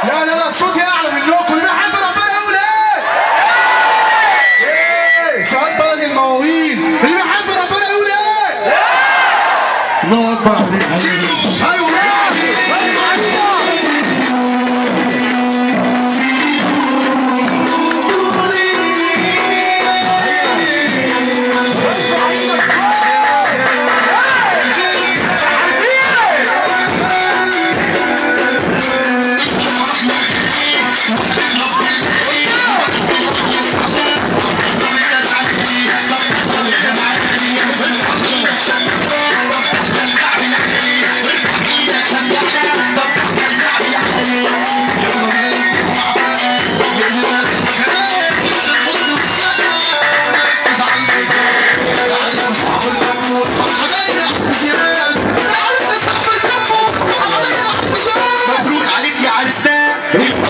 لا لا لا، صوتي اعلى منكم. اللي بيحب ربنا يقول ايه؟ ايه؟ سؤال بلدي المواويل، اللي بيحب ربنا يقول ايه؟ الله اكبر عليك. ايوه مبروك عليك يا عرسان.